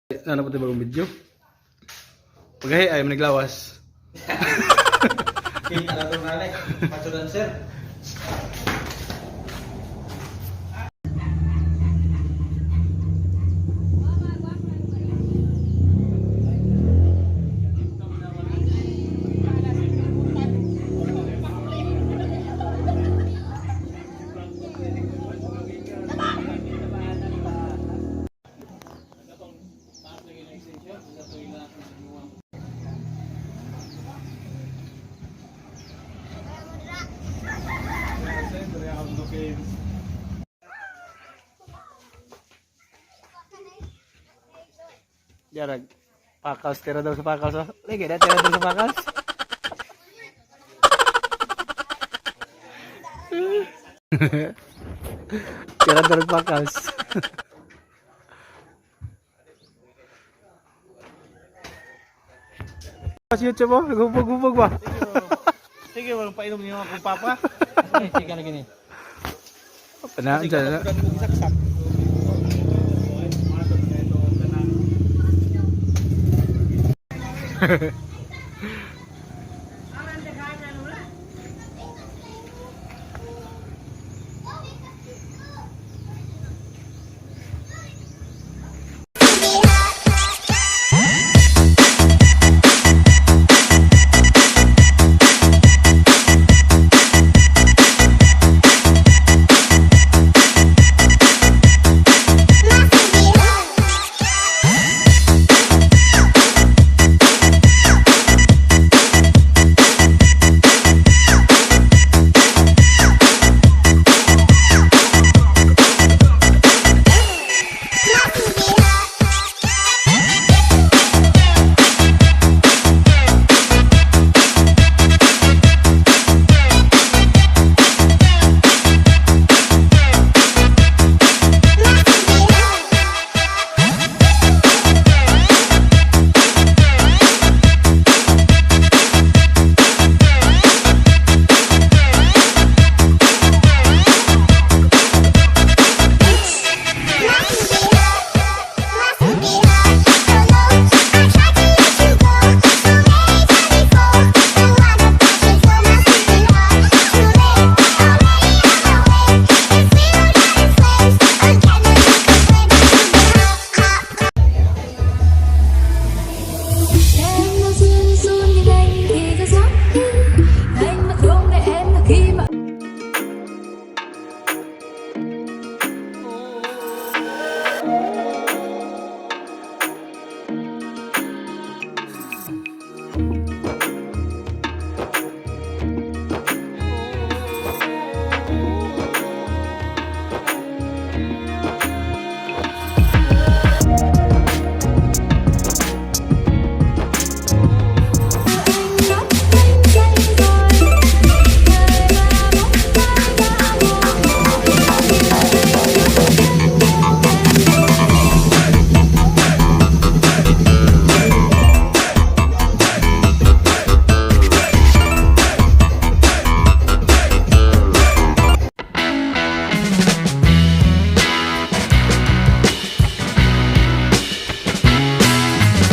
Ano pa bagong video? Pagahi ay maniglawas. Kita na itong nanay. Macho dancer. Yarag. Pakals tira daw sa pakals. Oh. Lagi na tira daw sa pakals. Tira daw sa pakals. Pas YouTube mo, gubog-gubog ba? Sige, walang painom niyo akong papa. Sige na gini. Pana, dyan na. Saksak.